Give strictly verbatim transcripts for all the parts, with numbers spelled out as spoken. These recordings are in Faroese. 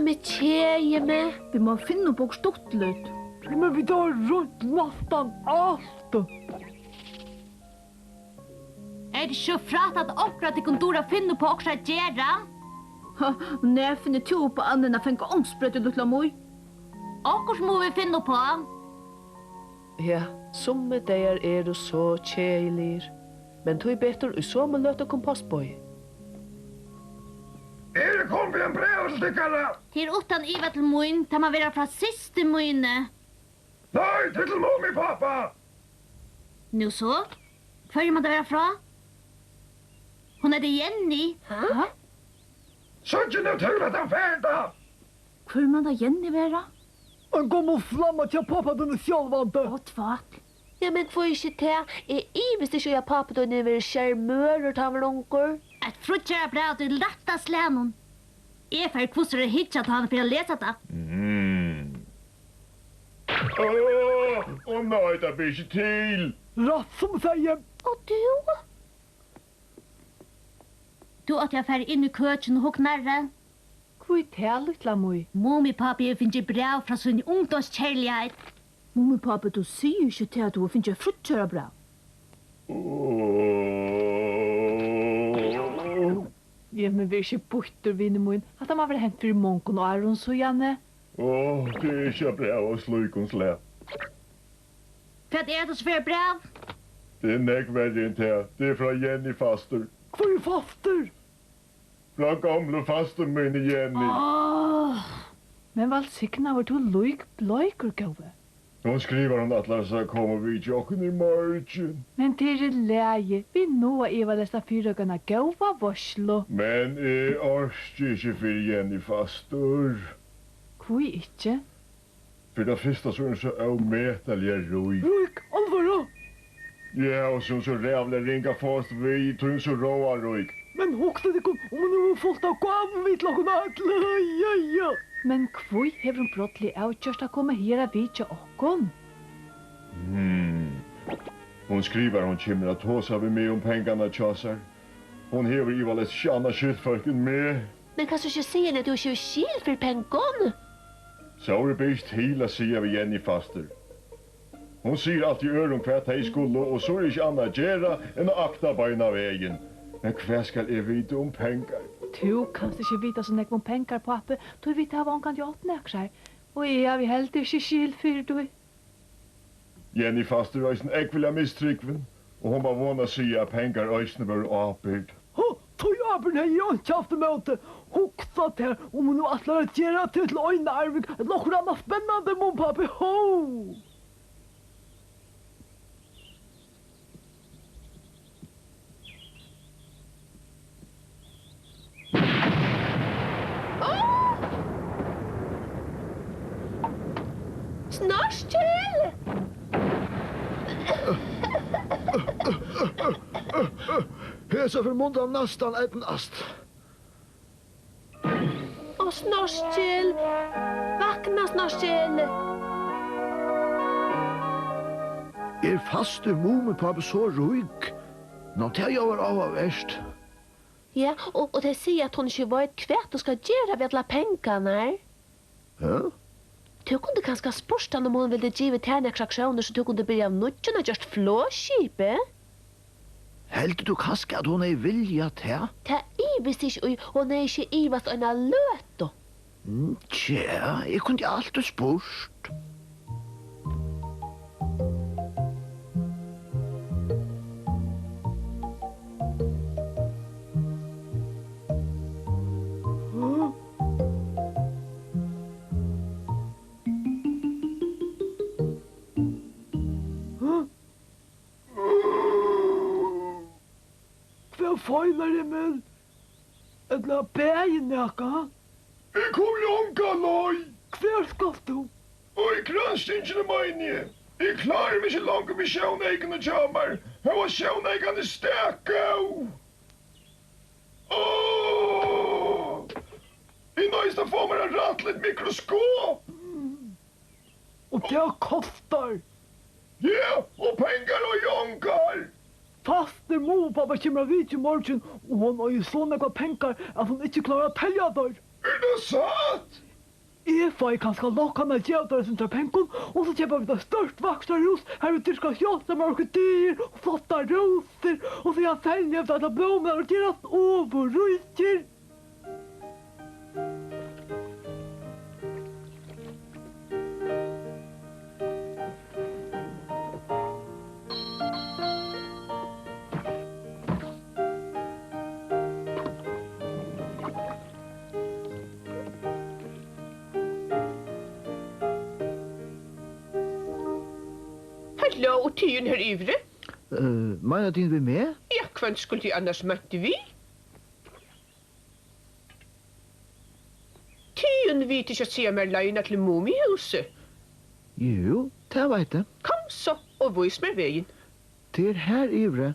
Meg keði meg. Vit mugu finna upp okkurt stuttligt. Men vit hava roynt næstan alt. Er tað ikki so frægt, at onkur av tykkum dugir at finna upp á okkurt at gera? Ha, nær finnur tú upp á annað enn at fanga ongspreyt, lítla Mý? Okkurt mugu vit finna upp á. Ja, summir dagar eru so keðiligir, men tíbetur í somu løtu kom postboðið. Eg eri komin við einum brævi til tykkara. Tað er uttan iva til mín, tað má vera frá systur míni. Nei, tað er til Mumipápa. Nú so, hvørjum má tað vera frá? Hon eitur Jenny. Ha? Síggj nú til, at hann fer tá. Hvør man tað Jenny vera? Ein gomul flamma hjá pápa tínum sjálvandi. Ó, tvætl. Ja, men hví ikki tað? Eg ivist ikki í, at pápi tín hevur verið sjarmørur, tá hann var ungur. Eitt fríggjarabræv av tí lætta slagnum. Eg fari hvussu er at hyggja, tá hann fer at lesa tað. Mm. Ó, ó nei, tað ber ikki til. Rætt sum eg segði. Og tú? Tú átti at farið inn í køkin og hugt nærri. Hví tað, lítla Mý? Mumipápi hevur fingið bræv frá síni ungdómskærligheit. Mumipápi, tú sigur ikki tað, at tú hevur fingið eitt fríggjarabræv. Ja, men ver ikki býttur, vinur mín. Hatta má vera hent fyri mongum árum síðani. Ó, tað er ikki eitt bræv av slíkum slag. Hvat er hetta so fyri bræv? Tað er nógv verri enn tað. Tað er frá Jenny fastur. Hvør er fastur? Frá gomlu fastur míni, Jenny. Áh. Men vælsignaður, tú ert líkbleikur, góði. Hon skrivar, hon ætlar sær at koma og vitja okkum í morgin. Men tað er í lagi. Vit náa ivaleyst at fyrireika eina góða veitslu. Men eg orki ikki fyri Jenny fastur. Hví ikki? Fyri tað fyrsta, so er hon so ómetaliga rík. Rík? Álvara? Ja, og so er hon so ræðuliga ring at fáast við, tí hon er so ráðarík. Men hugsið tykkum, um hon hevur fult av gávum við til okkum øll. Ja, ja. Men hví hevur hon brádliga avgjørt at koma her at vitja okkum? Hmm. Hon skrivar, hon kemur at tosa við meg um pengarnar hjá sær. Hon hevur ivaleyst ikki annað skyldfólk enn meg. Men kanst tú ikki siga henni, at tú ikki hevur skil fyri pengum? Sóri ber ikki til at siga við Jenny fastur. Hon sigur altíð øðrum, hvat tey skulu, og so er ikki annað at gera enn at akta beinanvegin. Men hvat skal eg vita um pengar? Tú kanst ikki vita so nógv um pengar, pápi, tí vit hava ongantíð átt nakrar. Og eg havi heldur ikki skil fyri tí. Jenny fastur er eisini ógvuliga mistrúgvin, og hon var von at siga, at pengar eisini vóru ábyrgd. Hó, tí ábyrgdina hevði eg einki havt ímóti. Hugsa tær, um hon nú ætlar at gera teg til eina arving, ella okkurt annað spennandi, Mumipápi, hó! Áh! Snorkil! Hesa ferð mundi hann næstan eydnast. Ó, Snorkil! Vakna, Snorkil! Er fastur Mumipápi so rík? Ná, tað ljóðar áhugavert. Ja, og, og tey siga, at hon ikki veit, hvat hon skal gera við allar pengarnar. Hæ? Tú kundi kanska spurt hana, um hon vildi givið tær nakrar krónur, so tú kundi byrjað av nýggjum at gjørt flogskipið. Heldur tú kanska, at hon hevði viljað tað? Tað ivist ikki í, hon hevði ikki ivast eina løtu. Mm, tja, eg kundi altíð spurt. Hvat feilar, Emil? Ella bagir nakað? Eg komi onga leið. Hvar skalt tú? Í granskingini, meini eg. Eg klári meg ikki longur við sjóneykuni hjá mær, hóast sjóneykan er stak góð. Áh! Eg noyðist at fáa mær eitt rættiligt mikroskop. Og tað kostar. Ja, og pengar og jongar. Fastur Mumipápi kemur at vitja í morgin, og hon eigur so nógvar pengar, at hon ikki klárar at telja teir. Er tað satt? Eg fái kanska lokkað at geva tær eitt sindur av pengum, og so keypa vit eitt stórt vakstrarhús, har vit dyrka sjáldsamar orkideir og flottar rósur, og síðan selja vit allar blómurnar og gerast ovurríkir. Halló, og tygum her yviri? Eh, meinar tygum við meg? Ja, hvønn skuldi eg annars meint við? Tygum vita ikki at siga mær leiðina til Mumihúsið. Jú, tað veit eg. Kom so og vís mær vegin. Tað er har yviri,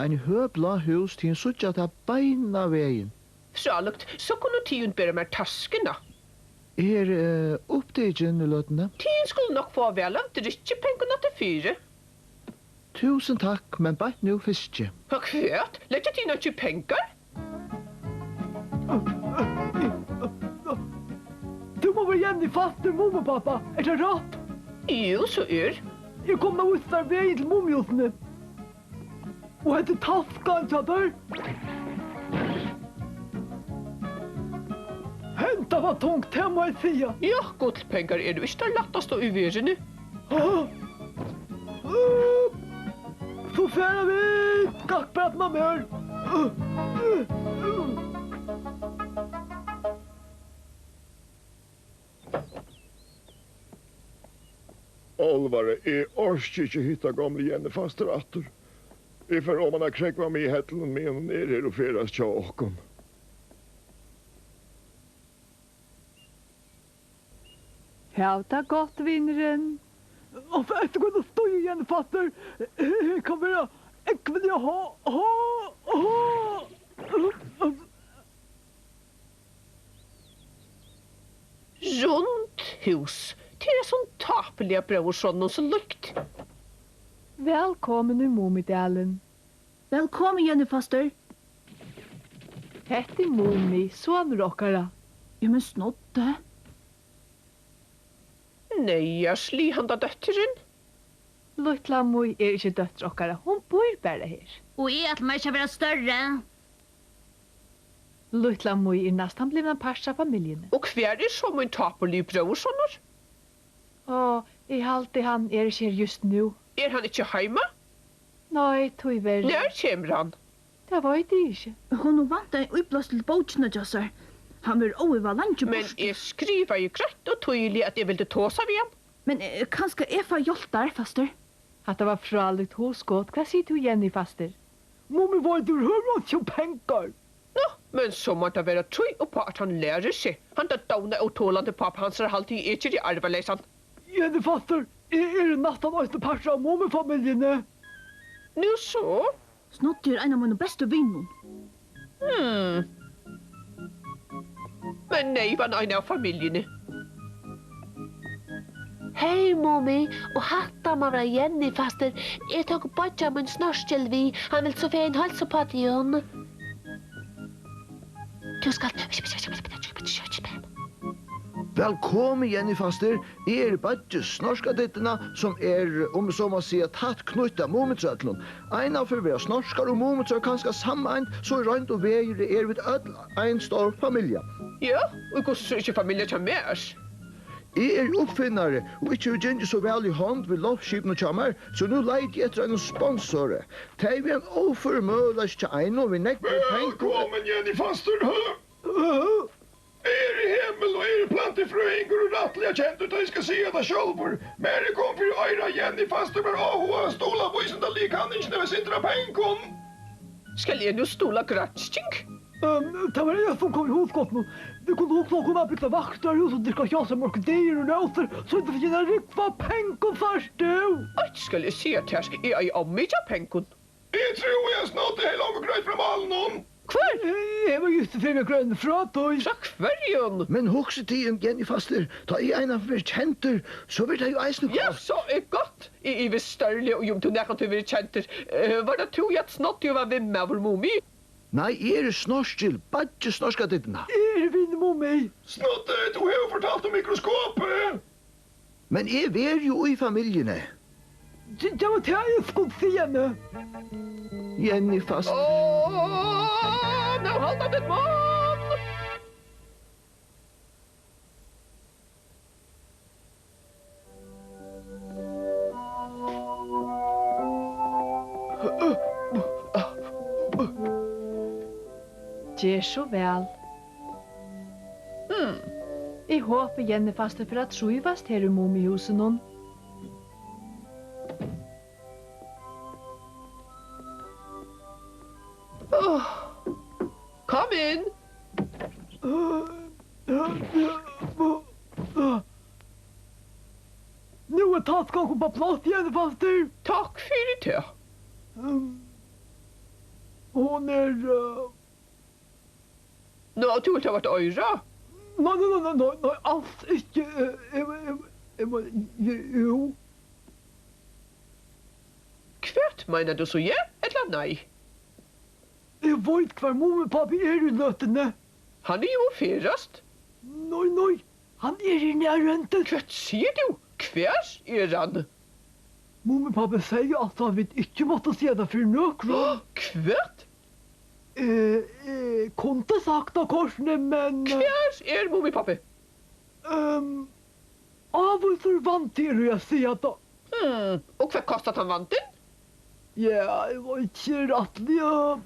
eini høg blá hús, tygum síggja tað beinan vegin. Frálíkt, so kunnu tygum bera mær taskuna. Eg eri, eh, upptikin í løtuni. Tygum skulu nokk fáa væl av drykkjupengum afturfyri. Túsund takk, men beint nú fyrst ikki. Ha, hvat? Leggja tygum einki pengar? Tú má vera Jenny fastur Mumipápa, er tað rætt? Jú, so er. Eg komi at vísa tær vegin til Mumihúsini. Og hetta er taskan hjá tær. Hetta var tungt, tað má eg siga. Ja, gullpengar eru ikki tær lættastu í verðini. So fara vit. Gakk bara aftan á mær. Álvara, eg orki ikki hitta gomlu Jenny fastur aftur. Eg fari oman at krógva meg í hellunum, meðan hon er her og ferðast hjá okkum. Hav tað gott, vinurin. Og eftir hvønn stíg, Jenny fastur? Her kann vera ógvuliga há, há, há. Rund hús. Tað er sum tápuliga bróðursoninum so líkt. Vælkomin í Mumidalin. Vælkomin, Jenny fastur. Hetta er Mumi, sonur okkara. Ja, men Snoddi. Neyðars liðhanda dóttirin. Lítla Mý er ikki dóttir okkara, hon býr bara her. Og eg ætli mær ikki at vera størri. Lítla Mý er næstan blivin ein partur av familjuni. Og hvar er so mín tápuligi bróðursonur? Á, eg haldi, hann er ikki her júst nú. Er hann ikki heima? Nei, tíverri. Nær kemur hann? Tað veit eg ikki. Honum vantar ein íblástur til bókina hjá sær. Hann verður óivað leingi burtur. Men eg skrivaði greitt og týðiliga, at eg vildi tosa við hann. Men, eh, kanska eg fái hjálpt tær, fastur? Hatta var frálíkt hugskot. Hvat sigur tú, Jenny fastur? Mumi veit yvirhøvur einki um pengar. Nå, men so má tað vera tíð uppá, at hann lærir seg. Handa dovna ótolandi pápa hansara haldi eg, eg geri arvaleysan. Jenny fastur, eg eri næstan eisini partur av Mumifamiljuni. Nú so? Snoddi er ein av mínum bestu vinum. Hmm. Men neyvan ein av familjuni. Hey, Mumi, og hatta má vera Jenny fastur. Eg tók beiggja mín Snorkil við, hann vil so fegin heilsa uppá tygum. Tú skalt. Vælkomin, Jenny fastur. Eg eri beiggi Snorkadittina, sum er, um eg so má siga, tætt knýtt at Mumitrøllinum. Einaferð verða snorkar og mumitrøll kanska sameind, so í roynd og veru eru vit øll ein stór familja. Ja, og hvussu so ikki familja hjá mær? Eg eri uppfinnari og ikki hevur gingið so væl í hond við loftskipinum hjá mær, so nú leiti eg eftir einum sponsori. Tað hevði verið ein óførur møguleiki hjá einum við nógvum pengum. Vælkomin, Jenny fastur. Eg eri Hemul og eri plantufrøðingur og rættiliga kendur, tá eg skal siga tað sjálvur. Mær er komið fyri oyra, Jenny fastur, mær áhugað at stuðla vísindaligu kanningini við eitt sindur av pengum. Skal eg nú stuðla gransking? Ehm, tað var eg, sum kom í hugskotið. Vit kundu hugsað okkum at bygt eitt vakstrarhús og dyrka sjáldsamar orkideir og rósur, so vit fingu eina rúgvu av pengum, sært tú. Eitt skal eg siga tær, eg eigi ov mikið av pengum. Eg trúði, at Snoddi hevði longu greitt frá málinum. Hvør? Eg var júst í ferð við at greiða frá tí. Frá hvørjum? Men hugsið tygum, Jenny fastur, tá eg einaferð verði kendur, so verður tað jú eisini gott. Ja, so er gott. Eg ivist stórliga í, um tú nakrantíð verður kendur. Eh, var tað tú, ja, Snoddi, og var vinmaður Mumi? Nei, eg eri Snorkil, beiggi Snorkadittina. Eg eri vinur Mumi. Snotti, tú hevur fortalt um mikroskopið. Men eg verði jú í familjuni. Tað var tað, eg skuldi siga henni. Jenny fast. Áh, nú halda tit munn! Ger so væl. Hmm. Eg hopi, Jenny fastur fer at trívast her í Mumihúsinum. Kom inn. Nú er taskan komin upp á pláss, Jenny fastur. Takk fyri tað. Ehm, hon er, eh, Nú, tú vilt hava eitt oyra? Nei, nei, nei, nei, nei, nei, als ikki. Eh, eg, eg, eg, eg, jú. Hvat meinar tú so, ja ella nei? Eg veit, hvar Mumipápi er í løtuni. Hann er jú og ferðast. Nei, nei, hann er í nærhendis. Hvat sigur tú? Hvar er hann? Mumipápi segði, at vit ikki máttu siga tað fyri nøkrum. Hvat? Eh, eh, kundi sagt tað kortini, men, eh, Hvar er Mumipápi? Ehm, ávísur vandi er í at siga tað. Hmm, og hvat kostar tann vandin? Ja, eg veit ikki rættiliga.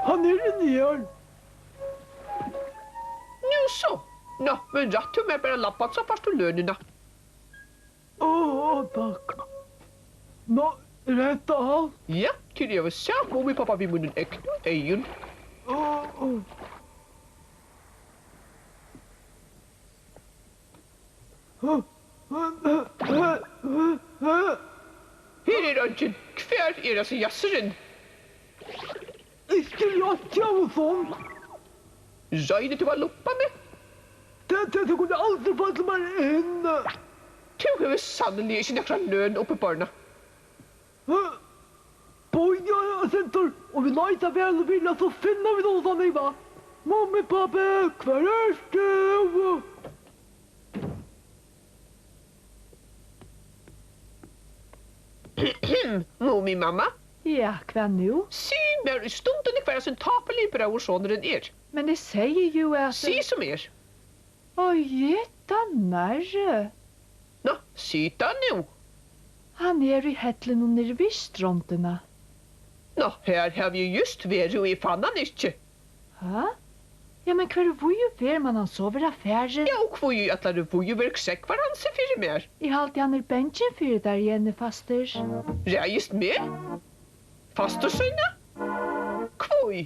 Hann er inni her. Nú so. Ná, men rætt tú mær bara labban, so fært tú lønina. Áh, takk. Ná, er hetta alt? Ja, tí eg havi sæð Mumipápa við mínum egnu eygum. Áh, áh. Her er eingin. Hvar er hasin jassurin? Ikki rætt hjá honum. Roynir tú at lumpa meg? Tað, tað, tað kundi aldri fallið mær inn. Tú hevur sanniliga ikki nakra løn uppiborna. Bíða eitt sindur, og vit leita væl og virðiliga, so finna vit ongan iva. Mumipápi, hvar ert tú? Mumimamma? Ja, hvat nú? Sig mær í stundini, hvar hasin tápiligi bróðursonurin er. Men eg segði jú at Sig sum er. Oj, jøta nærri. Ná, sig tað nú. Hann er í hellinum niðri við strondina. Ná, her havi eg júst verið og eg fann hann ikki. Ha? Ja, men hvar í víðu verð man hann so vera farin? Ja, og hví í allari víðu verð krógvar hann seg fyri mær? Eg haldi, hann er bangin fyri tær, Jenny fastur. Ræðist meg? Fastur sína? Hví?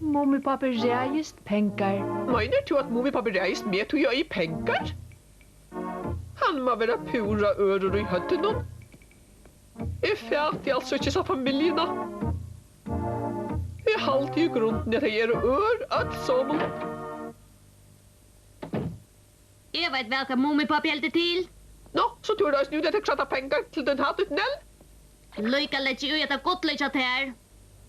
Mumipápi ræðist pengar. Meinar tú, at Mumipápi ræðist meg, tí eg eigi pengar? Hann má vera púra ørur í høvdinum. Eg fati altso ikki hesa familjuna. Eg haldi í grundini, at tey eru ør øll somul. Eg veit væl, hvat Mumipápi heldur til. Nú, so tú ert eisini úti eftir at kradda pengar til tín hátt, títt nell? Líka leggi eg í hetta gullið hjá tær.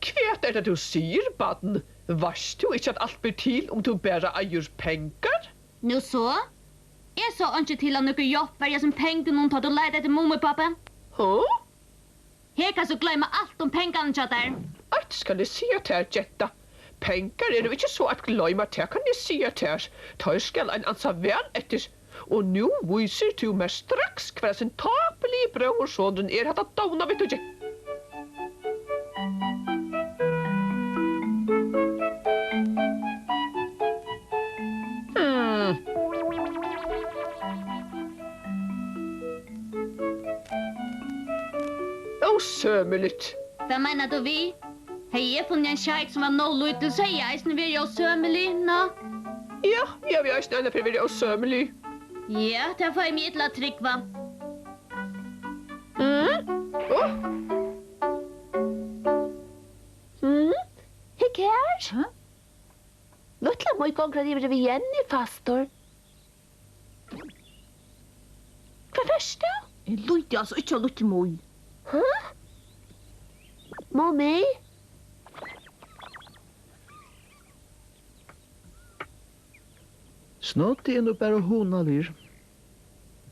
Hvat er tað, tú sigur, barn? Veitst tú ikki, at alt ber til, um tú bara eigur pengar? Nú so? Eg sá einki til, at nøkur hjálp var í hasum pengunum, tá tú leitaði eftir Mumipápa. Huh? Her kanst tú gloyma alt um pengarnar hjá tær. Eitt skal eg siga tær, genta. Pengar eru ikki so at gloyma, tað kann eg siga tær. Teir skal ein ansa væl eftir. Og nú vísir tú mær straks, hvar hasin tápiligi bróðursonurin er, hatta dónavittungin. Hmm. Ósømiligt. Hvat meinar tú við? Hevði eg funnið ein sjeik, sum var nóg lítil, so hevði eg eisini verið ósømilig, ná. Ja, eg havi eisini einaferð verið ósømilig. Ja, tað fái eg meg illa at trúgva. Mm? Áh. Gongur hann yvir við Jenny fastur? Hvar fert tú? Eg líti altso ikki á lítlu Mý. Hæ? Mumi? Snoddi er nú bara hugnaligur.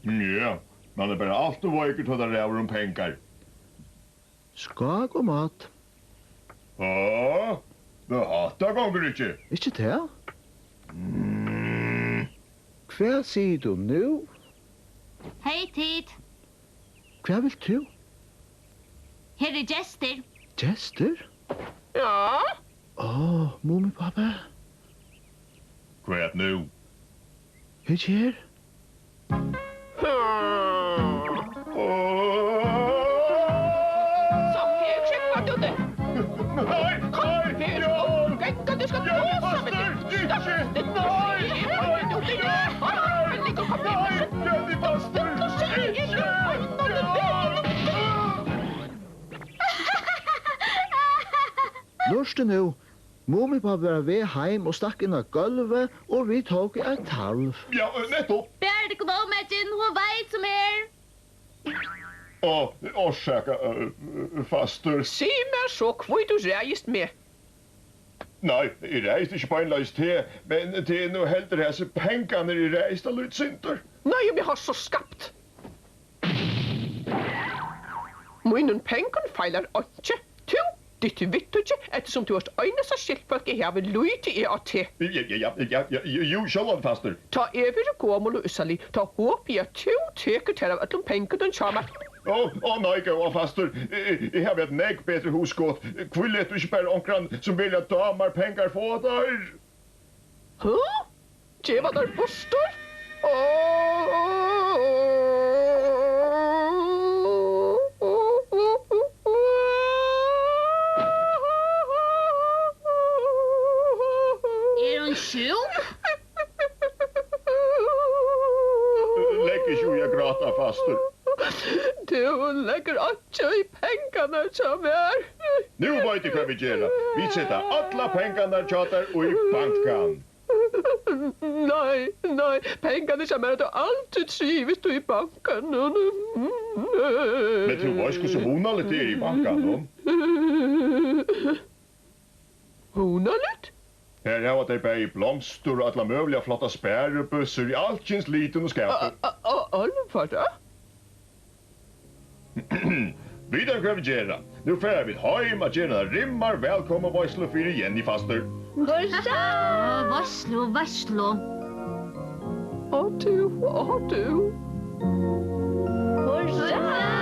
Ja, mann er bara alt ov veikur, tá tað ræður um pengar. Skák og mát. Á, men hatta gongur ikki. Ikki tað? Mm. Hvat sigur tú nú? Hey, tit. Hvat vilt tú? Her eru gestir. Gestir? Ja? Á, Mumipápi. Hvat nú? Hygg her. Lurtið nú. Mumipápi var á veg heim og stakk inn á gólvið, og vit tóku eitt talv. Ja, nettupp. Berið tykkum ómakin, hon veit sum er. Á, orsaka, øh, fastur. Sig mær so, hví tú ræðist meg. Nei, eg ræðist ikki beinleiðis teg, men tað er nú heldur hasir pengarnir, eg ræðist eitt lítið sindur. Nei, um eg havi so skapt. Mínum pengum feilar einki. Tú, títt viðtøki, eftirsum tú ert einasta skyldfólk, eg havi, líti eg á teg. Ja, ja, ja, ja, ja, jú, sjálvandi, fastur. Tá eg verði gomul og ússalig, tá hopi eg, at tú tekur tær av øllum pengunum hjá mær. Ó, ó nei, góða fastur, eg, eg havi eitt nógv betri hugskot. Hví letur tú ikki bara onkran, sum veruliga dámar pengar, fáa teir? Huh? Geva teir burtur? Er hon sjúk? Legg ikki í at gráta, fastur. Tú leggur einki í pengarnar hjá mær. Nú veit eg, hvat vit gera. Vit seta allar pengarnar hjá tær í bankan. Nei, nei, pengarnir hjá mær høvdu aldri trivist í bankanum. Men tú veitst, hvussu hugnaligt tað er í bankanum. Hugnaligt? Her hava tey bæði blomstur og allar møguligar flottar sparibøssur í alskyns litum og skapi. Á, á, á, álvara? Vita tit, hvat vit gera? Nú fara vit heim at gera eina rimmar vælkomuveitslu fyri Jenny fastur. Hurra! Á, veitslu, veitslu. Á, tú, á, tú. Hurra!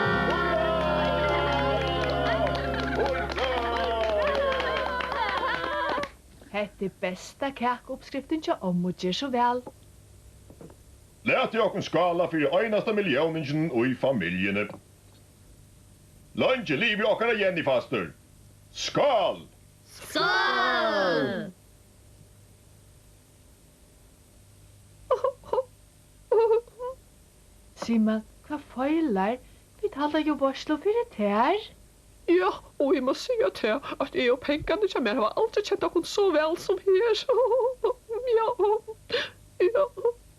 Hetta er besta kakuuppskriftin hjá ommu, ger so væl. Latið okkum skála fyri einasta millióningin í familjuni. Leingi livi okkara Jenny fastur. Skál! Skál! Sig mær, hvat feilar? Vit halda jú veitslu fyri tær. Ja, og eg má siga tað, at eg og pengarnir hjá mær hava aldri kent okkum so væl sum her. Ja, ja,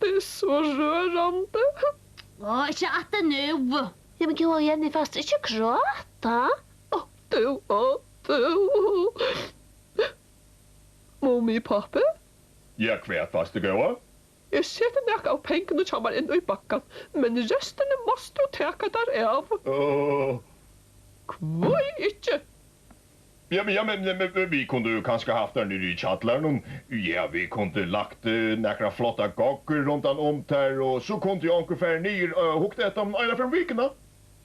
tað er so rørandi. Á, ikki aftur nú. Ja, men góða Jenny fastur, ikki gráta. Á, tú, á, tú. Mumipápi? Ja, hvat, fastur góða? Eg seti nakað av pengunum hjá mær inn í bankan, men restina mást tú taka tær av. Åh. Hví ikki? Ja, men, ja, men, men, men vit kundu jú kanska havt tær niðri í kjallaranum. Ja, vit kundu lagt, eh, nakrar flottar goggur rundan um tær, og so kundi onkur farið niður og hugt eftir teimum eina ferð um vikuna.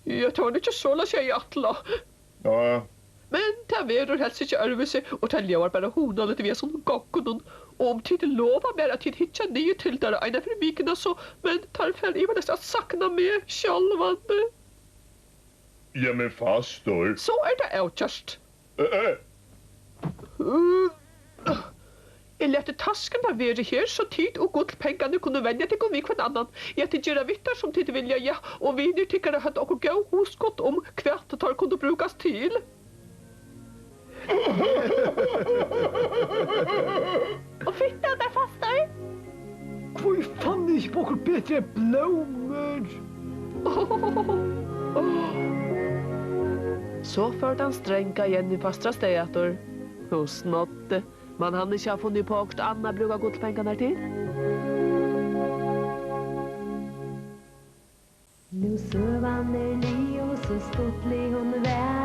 Ja, tað var nú ikki soleiðis, eg ætlaði. Ja. Men tað verður helst ikki øðrvísi, og tað ljóðar bara hugnaligt við hesum goggunum. Og um tit lova mær, at tit hyggja niður til teirra eina ferð um vikuna, so, men tær fara ivaleyst at sakna meg sjálvandi. Ja, men fastur. So er tað avgjørt. Eh, eh. Eg lati taskuna vera her, so tit og gullpengarnir kunnu venja tykkum við hvønn annan. Ja, tit gera við tær, sum tit vilja, ja, og vinir tykkara høvdu okkurt góð hugskot um, hvat teir kundu brúkast til. Og fittar tær fastar. Hví fann eg ikki upp á okkurt betri enn blómur? So fór tann stranga Jenny fastra stað aftur. Hon snoddi, man hann ikki hava funnið upp á okkurt annað at brúka gullpengarnar til? Nú søgan er liðug, so stuttlig hon var.